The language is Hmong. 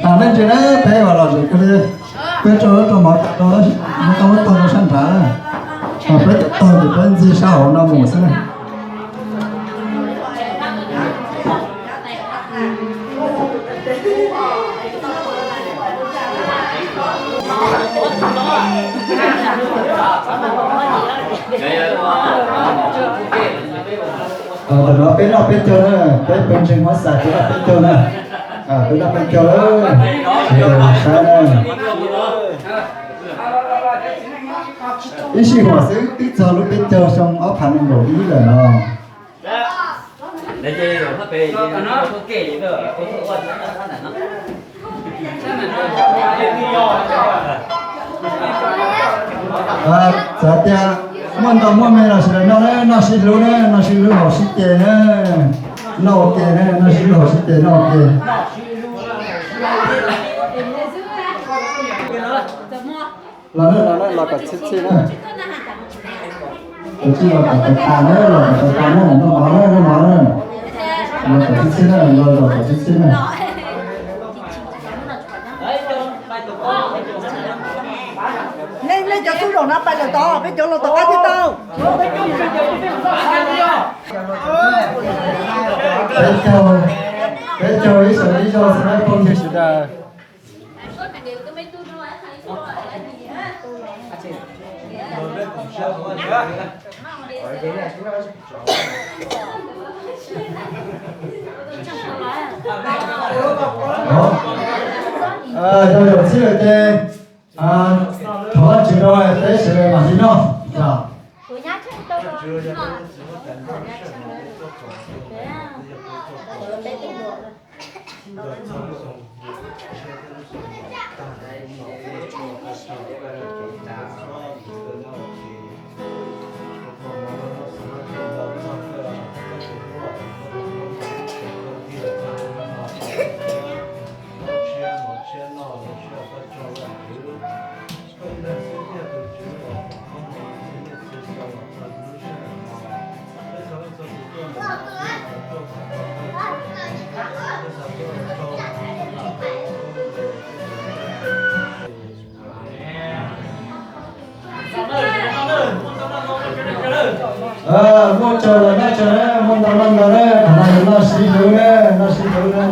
Tam nej ntsis na, peb uas los zem kawg li, peb rau rau mov tas rau, muab kab muab taug rau sab nrad na. Peb cov taug ces peb ntxig sab hauv no mus xwb na. Tam no peb noj peb caug na, peb pes ntseeg muab xais peb noj peb caug na. Peb noj peb caug lawm, sawv daws saib na. Ib sij huam xwb twb txog lub peb caug xyoo ob phav nees nkaum ib lawm no. Txawm tias muaj ntau muaj me los sawv daws noj na, noj sib hlub na, noj sib hlub haus sib ce na, noj ua ke na, noj sib hlub haus sib ce noj ua ke. Los na, los na, los kom txhij txhij na. Los txhij los kom tas tas na, los kom tas tas na, noj mov na, noj mov na. Los kom txhij txhij na, los los kom txhij txhij na. Nej cov xub zaum no pais lawm tod, peb cov los tom qab thiaj tau. Peb caug, peb caug ib sawv ib zaug xwb na phooj ywg sawv daws. Yog zaum txhij lawm ces thov Vajtswv rau peb sawv daws mam li noj. Muaj tsaug los noj tsaug na, muaj ntau noj ntau na, qhov no yog noj sib hlub na, noj sib hlub na.